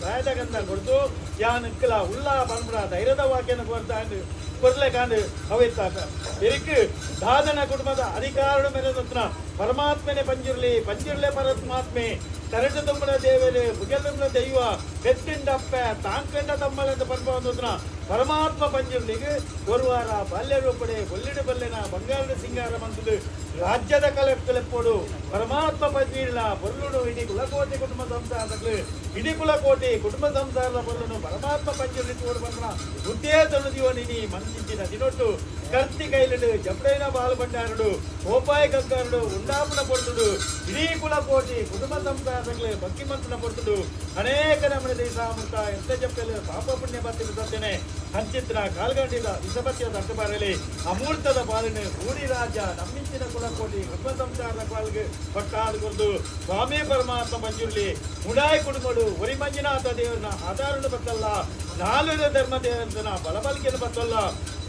ಸಾಯದಗಂದ ಕೊಡ್ತು ಯಾನ್ ಇಕ್ಕಲ ಉಲ್ಲಾ ಪನ್ಪುನ ಧೈರ್ಯದ ವಾಕ್ಯನ ಕೊರ್ತಾಂಡ್ ಕೊರ್ಲೆ ಕಾಂಡ್ ಅವೆತ್ತಾಕ ಎರಿಕ್ ದಾದನ ಕುಟುಂಬದ ಅಧಿಕಾರಡು ಮೆರೆದತ್ನ ಪರಮಾತ್ಮನೆ ಪಂಜುರ್ಲಿ ಪಂಜುರ್ಲೆ ಪರಮಾತ್ಮೆ ತರಟು ತುಂಬುನ ದೇವರು ಬುಗೆಲ್ ದೈವ ಪೆತ್ತಿಂಡಪ್ಪೆ ತಾಂಕಂಡ ತಮ್ಮಲೆಂದು ಪನ್ಪ ಒಂದತ್ನ ಪರಮಾತ್ಮ ಪಂಜುರ್ಲಿಗೆ ಒರುವಾರ ಬಾಲ್ಯ ರೂಪಡೆ ಬೊಲ್ಲಿಡು ಬಲ್ಲೆನ ಬಂಗಾರದ ಸಿಂಗಾರ ಮಂತದು ರಾಜ್ಯದ ಕಲೆಪ್ಪೋಡು ಪರಮಾತ್ಮ ಪಂಜೀರ್ಲ ಪೊರ್ಲುಡು ಇಡೀ ಕುಲಕೋಟಿ ಕುಟುಂಬ ಸಂಸಾರದಕ್ಲು ಇಡೀ ಕುಲಕೋಟಿ ಕುಟುಂಬ ಸಂಸಾರದ ಪೊರ್ಲುನು ಪರಮಾತ್ಮ ಪಂಜುರ್ಲಿ ತೋಡು ಬಂದ್ರ ಉದ್ದೇಶನು ದಿವನಿನಿ ಮಂಚಿಂಚಿನ ದಿನೊಟ್ಟು ಕರ್ತಿ ಕೈಲುಡು ಜಪ್ಡೈನ ಬಾಲು ಭಂಡಾರುಡು ಕೋಪಾಯ ಗಗ್ಗಾರುಡು ಉಂಡಾಪುನ ಪೊರ್ತುಡು ಇಡೀ ಕುಲಕೋಟಿ ಕುಟುಂಬ ಸಂಸಾರದಕ್ಲು ಭಕ್ತಿ ಮಂತನ ಪೊರ್ತುಡು ಅನೇಕ ನಮನ ದೇಶಾಮೃತ ಎಂತ ಜಪ್ಪೆಲು ಪಾಪ ಪುಣ್ಯ ಬತ್ತಿನ ಸತ್ಯನೆ ಅಂಚಿತ್ರ ಕಾಲ್ಗಂಡಿದ ವಿಷಪತ್ಯ ದಟ್ಟಬಾರಲಿ ಅಮೂರ್ತದ ಪಾಲನೆ ಊರಿ ರಾಜ ನಮ್ಮಿಂಚಿನ ಕುಲಕೋಟಿ ಕುಟುಂಬ ಸಂಸಾರದ ಪಾಲ್ಗೆ ಪಟ್ಟಾಡು ಕೊರ್ದು ಸ್ವಾಮಿ ಪರಮಾತ್ಮ ಮಂಜುರ್ಲಿ ಮುಡಾಯಿ ಕುಟುಂಬಡು ಒರಿ ಮಂಜುನಾಥ ದೇವರನ ಆಧಾರನು ಬತ್ತಲ್ಲ ನಾಲ್ವರು ಧರ್ಮ ದೇವರನ ಬಲಬಲಿಕೆನ ಬತ್ತಲ್ಲ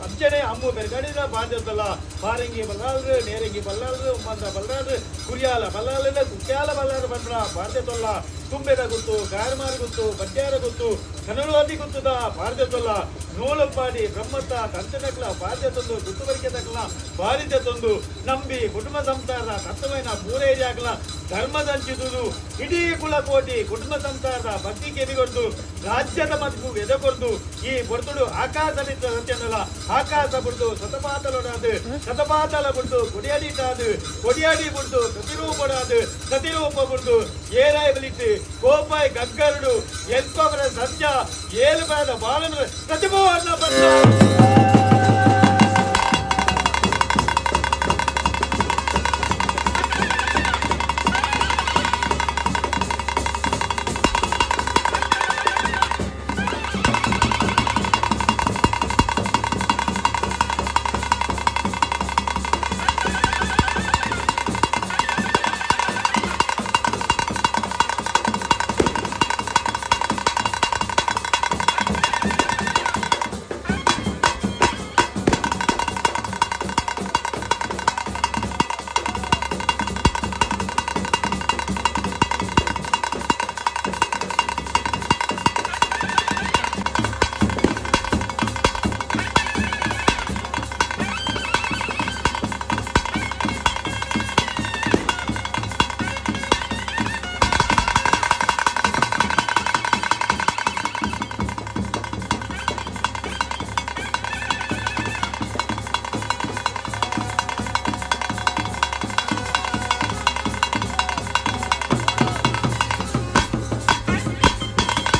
ಅಂಚನೆ ಅಮ್ಮು ಬೆರಗಡಿದ ಬಾಧ್ಯತಲ್ಲ ಪಾರಂಗಿ ಬಲ್ಲಾಲ್ರು ನೇರಂಗಿ ಬಲ್ಲಾಲ್ರು ಉಮ್ಮಂದ ಬಲ್ಲಾಲ್ರು ಕುರಿಯಾಲ ಬಲ್ಲಾಲನ ಕುಕ್ಯಾಲ ಬಲ್ಲಾರು ಬಂದ್ರ ಬಾಧ್ಯತಲ್ಲ ತುಂಬೆದ ಗುತ್ತು ಗಾರಮಾರು ಗುತ್ತು ಬಡ್ಡ್ಯಾರ ಗುತ್ತು ಕನಲೋದಿ ಗುತ್ತದ ಬಾಧ್ಯತಲ್ಲ ನೂಲಂಪಾಡಿ ಬ್ರಹ್ಮತ್ತ ತಂತನಕ್ಲ ಬಾಧ್ಯ ತಂದು ಗುತ್ತುವರಿಕೆ ತಕ್ಲ ಬಾರಿದ ತಂದು ನಂಬಿ ಕುಟುಂಬ ಸಂಸಾರದ ತತ್ವೈನ ಪೂರೈಯಾಗಲ ಧರ್ಮದಂಚಿದುದು ಇಡೀ ಕುಲಕೋಟಿ ಕುಟುಂಬ ಸಂಸಾರದ ಭಕ್ತಿ ಕೆವಿಗೊಂಡು ರಾಜ್ಯದ ಮತಿಪು ಎದೆಕೊರ್ದು ಈ ಪೊರ್ತುಡು ಆಕಾಶ ಬಿದ್ದ ಸತ್ಯನಲ್ಲ ಆಕಾಶ ಬುಡ್ದು ಸತಪಾತಲೊಡಾದು ಸತಪಾತಲ ಬುಡ್ದು ಕೊಡಿಯಡಿಟಾದು ಕೊಡಿಯಡಿ ಬುಡ್ದು ಪ್ರತಿರೂಪಡಾದು ಪ್ರತಿರೂಪ ಬುಡ್ದು ಏರಾಯ್ ಬಲಿಟ್ಟು ಕೋಪಾಯ್ ಗಗ್ಗರುಡು ಎಲ್ಪವರ ಸತ್ಯ ಏಳು ಬಾದ ಬಾಲನ ಪ್ರತಿಭವನ್ನ ಬಂದ.